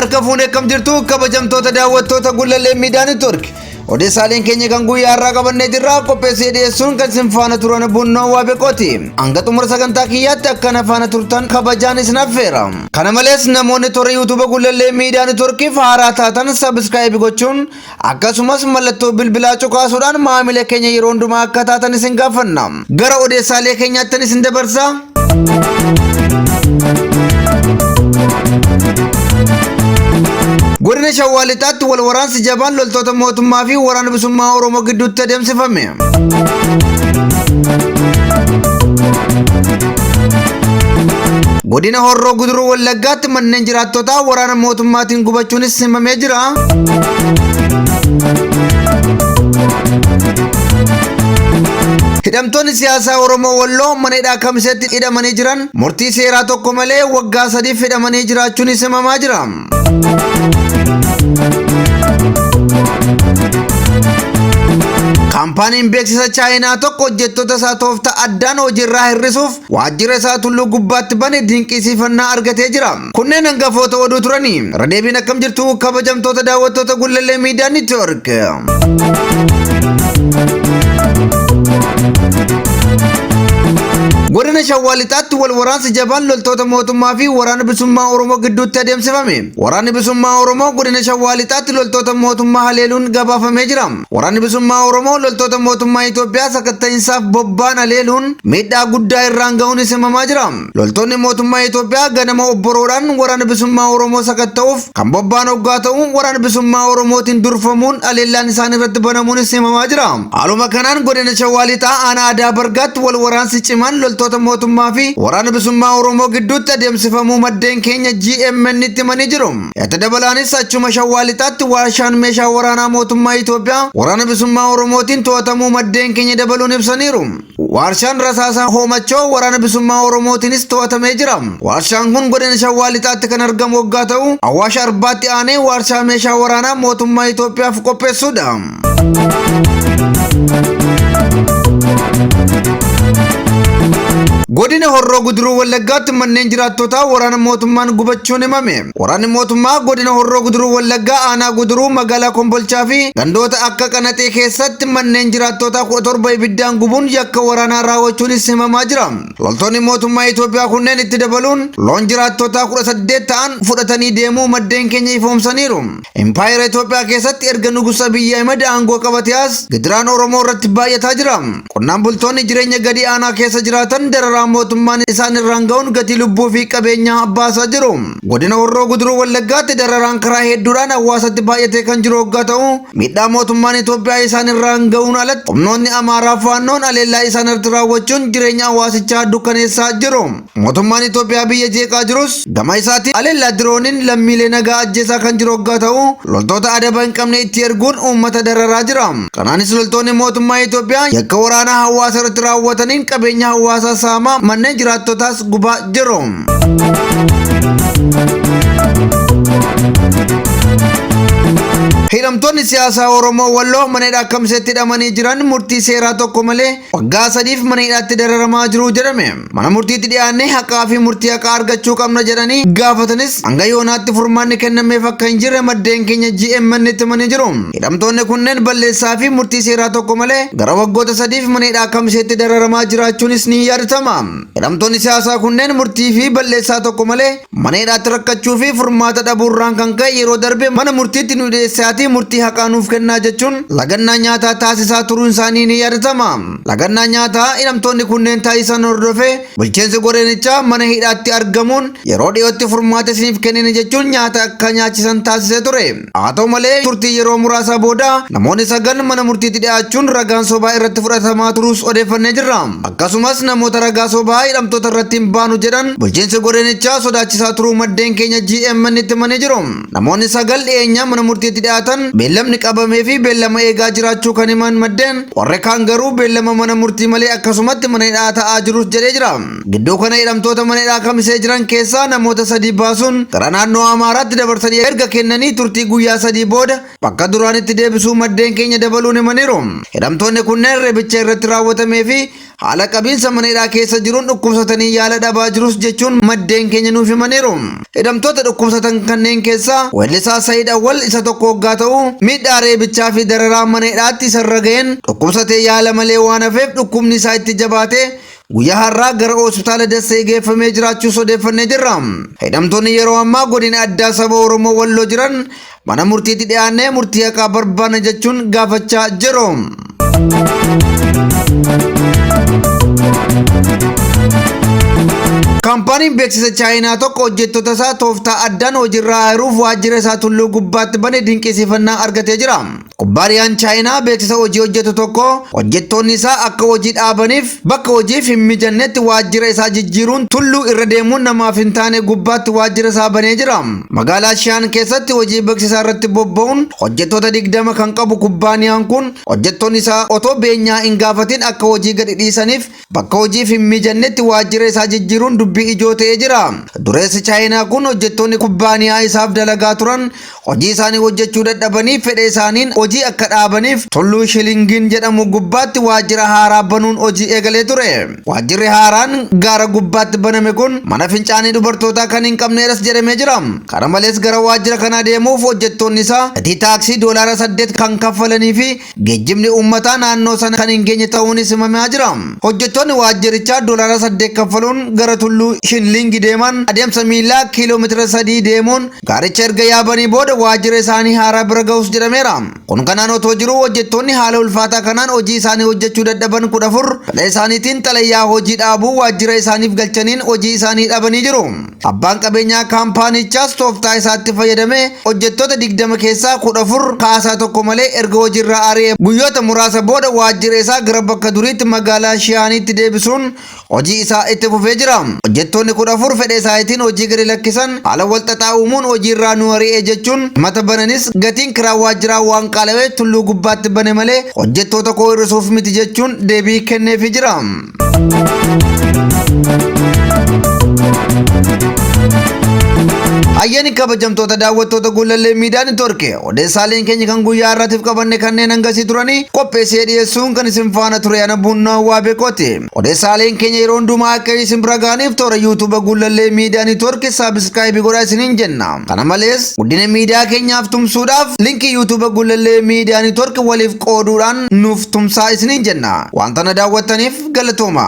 Harka fuunee akkam jirtu kabajamtoota daawwattoota Gullallee Miidiyaa Neetwoork. Odeessaaleen keenya kan guyyaa har'aa qabannee jirra qopheessee dhiyeessuun kan isin faana turan Bunnoo Waabeqooti. Hanga xumura sagantaa kiyyaatti akkana faana turtan kabajaan isin affeera. Kana malees namoonni toora YouTube Gullallee Miidiyaa Neetwoorkiif haaraa taatan sabiskiraayib gochuun akkasumas mallattoo bilbilaa cuqaasuudhaan maamila keenya yeroo hundumaa akka taatan isin gaafanna. Gara odeessaalee keenyaattan isin dabarsa. Godina Shawaa Lixaatti wal waraansi jabaan loltoota mootummaa fi waraana bilisummaa Oromoo gidduutti adeemsifame. Godina Horroo Guduruu Wallaggaatti manneen jiraattotaa waraana mootummaatiin gubachuunis himamee jira. Hidhamtoonni siyaasaa Oromoo Walloo mana hidhaa Kamiseetti hidhamanii jiran murtii seeraa tokko malee waggaa sadiif hidhamanii jiraachuunis himamaa jira. Kaampaaniin beeksisa Chaayinaa tokko hojjettoota isaa tooftaa addaan hojiirraa hir'isuuf waajjira isaa tulluu gubbaatti bane dinqisiifannaa argatee jira. Kunneen hangafoota oduu turanii. Irra deebiin akkam jirtu kabajamtoota daawwattoota Gullallee Miidiyaa Neetwoork. Godina Shawaa Lixaatti wal waraansi jabaan loltoota mootummaa fi waraana bilisummaa Oromoo gidduutti adeemsifame. Waraanni bilisummaa Oromoo godina Shawaa Lixaatti loltoota mootummaa haleeluun gabaafamee jira. Waraanni bilisummaa Oromoo loltoota mootummaa Itoophiyaa sakatta'iinsaaf bobba'an haleeluun miidhaa guddaa irraan ga'uunis himamaa jira. Loltoonni mootummaa Itoophiyaa ganama obboroodhaan waraana bilisummaa Oromoo sakatta'uuf kan bobba'an hoggaa ta'u waraana bilisummaa Oromootiin durfamuun haleellaan isaan irratti banamuunis himamaa jira. Haaluma kanaan godina Shawaa Lixaa aanaa Adaa Bargaatti wal waraansi cimaan loltoota mootummaa fi waraana bilisummaa Oromoo gidduutti adeemsifamuu maddeen keenya GMN itti himanii jiru. Itti dabalaanis achuma Shawaa Lixaatti warshaan meeshaa waraanaa mootummaa Itoophiyaa waraana bilisummaa Oromootiin to'atamuu maddeen keenya dabaluun ibsaniiru. Warshaan rasaasaa Hoomachoo waraana bilisummaa Oromootiinis to'atamee jira. Warshaan kun godina Shawaa Lixaatti kan argamu waggaa ta'u, Awaash Arbaatti aanee warshaa meeshaa waraanaa mootummaa Itoophiyaaf qopheessudha. Godina Horroo Guduruu Wallaggaatti manneen jiraattotaa waraana mootummaan gubachuun himame. Waraanni mootummaa godina Horroo Guduruu Wallaggaa aanaa Guduruu magaalaa Kombolchaa fi gandoota akka Qanaxee keessatti manneen jiraattootaa 17 ibiddaan gubuun yakka waraanaa raawwachuunis himamaa jira. Loltoonni mootummaa Itoophiyaa kunneen itti dabaluun loon jiraattootaa 18 ta'an fudhatanii deemuu maddeen keenya ifoomsaniiru. Impaayera Itoophiyaa keessatti erga Nugus Abiyyi Ahimad aangoo qabatee as gidiraan Oromoo irratti baay'ataa jira. Qonnaan bultoonni jireenya gadi aanaa keessa jiraatan dararaa mootummaan isaan irraan ga'uun gatii lubbuu fi qabeenyaa baasaa jiru. Godina Horroo Guduruu Wallaggaatti dararaan karaa hedduudhaan hawaasatti baay'atee kan jiru hoggaa ta'u, miidhaa mootummaan Itoophiyaa isaan irraan ga'uun alatti humnoonni Amaaraa Faannoon haleellaa isaan irratti raawwachuun jireenya hawaasichaa dukkaneessaa jiru. Mootummaan Itoophiyaa biyya jeeqaa jirus gama isaatiin haleellaa dirooniin lammiilee nagaa ajjeesaa kan jiru hoggaa ta'u, loltoota adaba hin qabne itti erguun uummata dararaa jira. Kanaanis loltoonni mootummaa Itoophiyaa yakka waraanaa hawaasa irratti raawwataniin qabeenya hawaasaa saamaa manneen jiraattotaas gubaa jiru. Hidhamtoonni siyaasaa Oromoo Walloo mana hidhaa Kamiseetti hidhamanii jiran murtii seeraa tokko malee waggaa sadiif mana hidhaatti dararamaa jiru jedhame. Mana murtiitti dhiyaannee haqaa fi murtii haqaa argachuu qabna jedhanii gaafatanis hanga yoonaatti furmaanni kennameef akka hin jirre maddeen keenya GMN itti himanii jiru. Hidhamtoonni kunneen balleessaa fi murtii seeraa tokko malee gara waggoota sadiif mana hidhaa Kamiseetti dararamaa jiraachuunis ni yaadatama. Hidhamtoonni siyaasaa kunneen murtii fi balleessaa tokko malee mana hidhaatti rakkachuu fi furmaata dhabuurraan kan ka'e yeroo darbe mana murtiitti nu dhiyeessaatii murtii haqaa nuuf kennaa jechuun lagannaa nyaataa taasisaa turuun isaanii ni yaadatama. Lagannaa nyaataa hidhamtoonni kunneen taasisan hordofee bulchiinsi godinichaa mana hidhaatti argamuun yeroo dhiyootti furmaata isiniif kennina jechuun nyaata akka nyaachisan taasisee ture. Haa ta'u malee turtii yeroo muraasaa booda namoonni sagal mana murtiitti dhiyaachuun ragaan sobaa irratti fudhatamaa turuus odeeffannee jirra. Akkasumas namoota ragaa sobaa hidhamtoota irratti hin baanu jedhan bulchiinsi godinichaa sodaachisaa turuu maddeen keenya GMN itti himanii jiru. Namoonni sagal dhiyeenya mana murtiitti dhiyaatan beellamni qabamee fi beellama eegaa jiraachuu kan himan maddeen warri kaan garuu beellama mana murtii malee akkasumatti mana hidhaa ta'aa jirus jedhee jira. Gidduu kana hidhamtoota mana hidhaa Kamisee jiran keessaa namoota sadii baasuun gara naannoo Amaaraatti dabarsanii erga kennanii turtii guyyaa sadii booda bakka duraanitti deebisuu maddeen keenya dabaluun himaniiru. Hidhamtoonni kunneen reebicha irratti raawwatamee fi haala qabiinsa mana hidhaa keessa jiruun dhukkubsatanii yaala dhabaa jirus jechuun maddeen keenya nuuf himaniiru. Hidhamtoota dhukkubsatan kanneen keessaa weellisaa Sa'iid Awwal isa tokko hoggaa ta'u, miidhaa reebichaa fi dararaa mana hidhaatti isarra ga'een dhukkubsatee yaala malee waan hafeef dhukkubni isaa itti jabaatee guyyaa har'aa gara hospitaala Dassee geeffamee jiraachuus odeeffannee jirra. Hidhamtoonni yeroo ammaa godina addaa saba Oromoo Walloo jiran mana murtiitti dhiyaannee murtii haqaa barbaanna jechuun gaafachaa jiru. Kaampaaniin beeksisa Chaayinaa tokko hojjettoota isaa tooftaa addaan hojiirraa ari'uuf waajjira isaa tulluu gubbaatti bane dinqisiifannaa argatee jira. Kubbaaniyaan Chaayinaa beeksisa hojii hojjetu tokko hojjettoonni isaa akka hojii dhaabaniif bakka hojiif hin mijannetti waajjira isaa jijjiiruun tulluu irra deemuun namaaf hin taane gubbaatti waajjira isaa banee jira. Magaalaa Shiyaan keessatti hojii beeksisaa irratti bobba'uun hojjettoota 20 kan qabu kubbaaniyaan kun hojjettoonni isaa otoo beenyaa hin gaafatin akka hojii gadi dhiisaniif bakka hojiif hin mijannetti waajjira isaa jijjiiruun dubbii ijoo ta'ee jira. Dureessi Chaayinaa kun hojjettoonni kubbaaniyaa isaaf dalagaa turan hojii isaanii hojjechuu dadhabanii fedha isaaniin hojii akka dhaabaniif tulluu Shilingin jedhamu gubbaatti waajjira haaraa banuun hojii eegalee ture. Waajjirri haaraan gaara gubbaatti baname kun mana fincaanii dubartootaa kan hin qabneedhas jedhamee jira. Kana malees gara waajjira kanaa deemuuf hojjettoonni isaa gatii taaksii $8 kan kaffalanii fi geejjibni uummataa naannoo sana kan hin geenye ta'uunis himamaa jira. Hojjettoonni waajjirichaa $8 kaffaluun gara tulluu Shinlingi deeman adeemsa miilaa kiiloomeetira 3 deemuun gaaricha erga yaabanii booda waajjira isaanii haaraa bira ga'us jedhameera. Kun kanaan otoo jiruu hojjettoonni haala ulfaataa kanaan hojii isaanii hojjechuu dadhaban 14 fedha isaaniitiin xalayaa hojii dhaabuu waajjira isaaniif galchaniin hojii isaanii dhabanii jiru. Abbaan qabeenyaa kaampaanichaas tooftaa isaatti fayyadamee hojjettoota 20 keessaa 14 kaasaa tokko malee erga hojiirraa ari'ee guyyoota muraasa booda waajjira isaa gara bakka duriitti magaalaa Shiyaaniitti deebisuun hojii isaa itti fufee jira. Hojjettoonni 14 fedha isaaniitiin hojii gadi lakkisan haala walxaxaa uumuun hojiirraa nu ari'e jechuun himata bananis gatiin kiraa waajjiraa waan qaala'eef tulluu gubbaatti bane malee hojjettoota koo hir'isuuf miti jechuun deebii kenneefii jira. Ayyaanni kabajamtoota daawwattoota Guullallee Miidiyaa Neetwoork odeessaaleen keenya kan guyyaa har'aatiif qabanne kanneen hangasii turanii qopheessee dhiyeessuun kan isin faana ture ana Bunnaa Waabekooti. Odeessaaleen keenya yeroo hundumaa akka isin bira ga'aniif toora YouTube Guullallee Miidiyaa Neetwoork subscribe godhaa isiniin jenna. Kana malees guddina miidiyaa keenyaaf tumsuudhaaf linkii YouTube Guullallee Miidiyaa Neetwoork waliif qooduudhaan nuuf tumsaa isiniin jenna. Wanta na daawwattaniif galatooma.